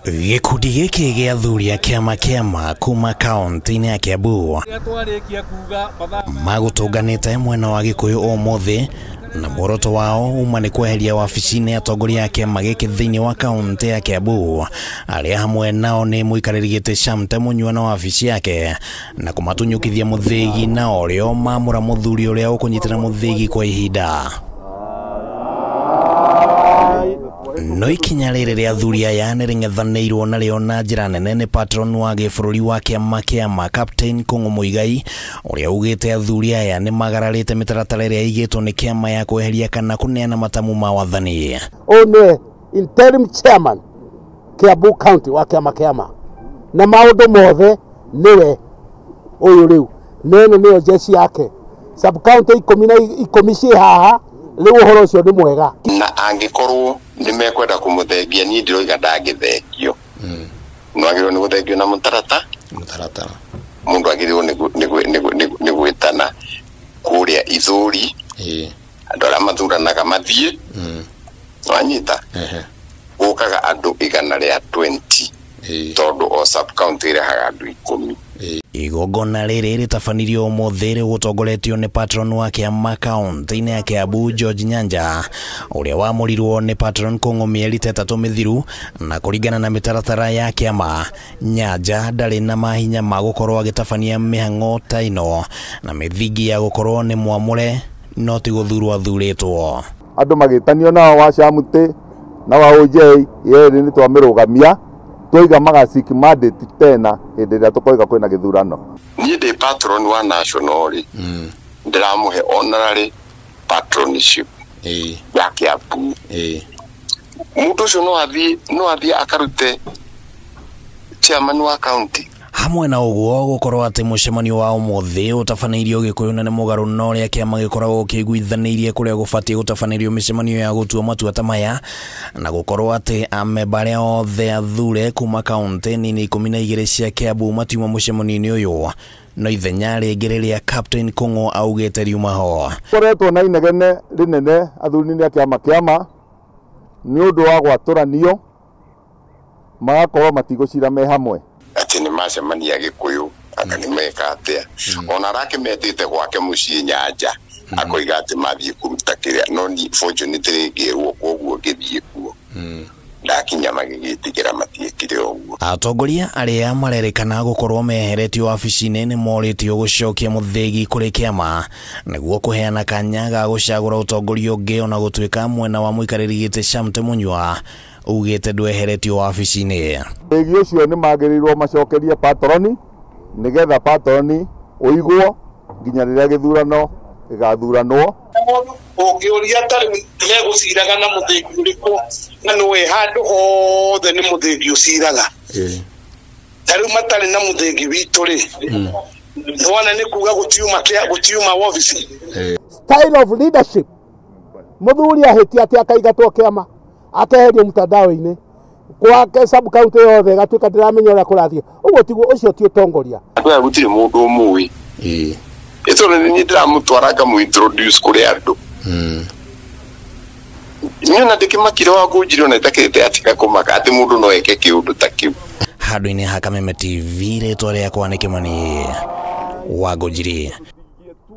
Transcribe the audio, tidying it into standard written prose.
Gĩkundi gĩkĩ gĩa athuri a kĩama kĩama kuma kaunti-inĩ ya Kiambu magũtũnganĩte mwena wa Gĩkũyũ ũmũthĩ na muoroto wao uma nĩ kweheria wabici-inĩ atongoria a kĩama gĩkĩ thĩinĩ wa kaunti ya Kiambu arĩa hamwe nao nĩ mũikarĩri gĩtĩ Shamte Munyua na wabici yake na kũmatunyũkithia mũthĩgi na ũrĩa mamũra mũthuri ũrĩa ũkũnyitĩra mũthĩgi kwa ihinda. No ikinya rĩrĩ rĩa athuri aya nĩ rĩng'ethanĩirwo narĩo na njĩra nene nĩ patron wa gĩbũrũri wa kĩama kĩama Captain Kung'u Muigai ũrĩa ugĩte athuri aya nĩ magararĩte mĩtaratara ĩrĩa ĩigĩtwo nĩ kĩama ya kweheria kana kũneana matamu ma wathani. Ũyũ nĩwe interim chairman Kiambu County wa kĩama kĩama na maũndũ mothe nĩwe ũyũ rĩu nene nĩyo jeshi yake sub county 10 ciĩ haha. Rĩu ũhoro ũcio nĩ mwega na angĩkorwo nĩ mekwenda kũmũthengia niĩ ndiroiga ndangĩthengio. No agĩrĩirwo nĩ gũthengio na mũtaratara mũndũ agĩrĩirwo nĩ gwĩtana kũrĩa ithũri andũ arĩa mathuranaga mathiĩ wanyita gũkaga andũ 120 tondũ o sub county ĩrehaga andũ 10. Igongona rĩrĩ rĩtabanirio ũmũthĩ rĩgũtongoretio nĩ patron wa kĩama kaunti-inĩ ya Kiambu George Nyanja ũrĩa wamũrirwo nĩ patron Kung'u mĩeri ta 3 mĩthiru na kũringana na mĩtaratara ya kĩama Nyanja ndarĩ na mahinya ma gũkorwo agĩtabania mĩhang'o ta ĩno na mĩthingi ya gũkorwo nĩ mwamũre no ti gũthurwo athurĩtwo. Andũ magĩtanio nao wa Shamte na wa OJ yerĩ nĩ twamĩrũgamia twiga magasiki mandate tena hĩndĩ ĩrĩa tũkoiga kwĩna gĩthurano. Niĩ ndĩ patron wa national rĩ ndĩramũhe honorary patronship ya Kiambu. Mũndũ ũcio no athiĩ akarute chairman wa county. Hamwe na ũguo gũkorwo atĩ mũcemanio wa ũmũthĩ ũtabanĩirio Gĩkũyũ na nĩ mũgarũ na ũrĩa kĩama gĩkoragwo kĩiguithanĩirie kũrĩa gũbatiĩ gũtabanĩrio mĩcemanio ya gũtua matua ta maya na gũkorwo atĩ amemba arĩa othe athure kuma kaunti nini 12 cia Kiambu matiuma mũcemanio-inĩ ũyũ no ithenya rĩngĩ rĩrĩa Captain Kung'u augĩte riuma ho. Koretwo na inegene rĩnene athuri-inĩ a kĩama kĩama nĩ ũndũ wa gwatũranio magakorwo matigũcira me hamwe atĩ nĩ macemania Gĩkũyũ aka nĩ meka atĩa ona arakĩmetĩte gwake mũciĩ Nyanja akoiga atĩ mathiĩ kũruta kĩrĩa no ni fortunately ngĩrwo koguo ngĩthiĩ kuo ndakinya magĩgĩtigĩra matiĩkire ũguo. Atongoria arĩa marerĩkana gũkorwo meheretio wabici-inĩ nĩ morĩtio gũcokia mũthĩgi kũrĩ kĩama nĩguo kũheana kanya ga gũcagũra ũtongoria ũngĩ ona gũtuĩka mwena wa mũikarĩri gĩtĩ Shamte Munyua ugĩte ndweheretio wabici-inĩ. Mũthĩgi ũcio nĩ magĩrĩirwo macokerie patroni nĩgetha patroni ũigwo nginya rĩrĩa gĩthurano gĩgathuranwo. Ũngĩũria ta rĩu megũciraga na mũthĩgi ũrĩkũ na nĩwe handũ hothe nĩ mũthĩgi ũciraga ta rĩu matarĩ na mũthĩgi witũ rĩ nĩwona nĩ kuga gũtiuma wabici. Style of leadership mũthuri ahĩtia atĩ akaingatwo kĩama akeherio mtandao-inĩ gwake sub county yothe gatuĩka ndiramenya ũrĩa kũrathiĩ ũguo tiguo ũcio ti ũtongoria. Andũ aya gũtirĩ mũndũ ũmũĩ ĩtondũ nĩ niĩ ndĩramũtwara ngamũ-introduce kũrĩ andũ. Niĩ ona ndĩkĩmakire wa ngũnjire ona itakĩrĩte atiga kũmaka atĩ mũndũ no eke kĩũndũ ta kĩu. Handũ-inĩ ha Kameme TV rĩtwa rĩakwa nĩ Kĩmani wa Ngũnjiri.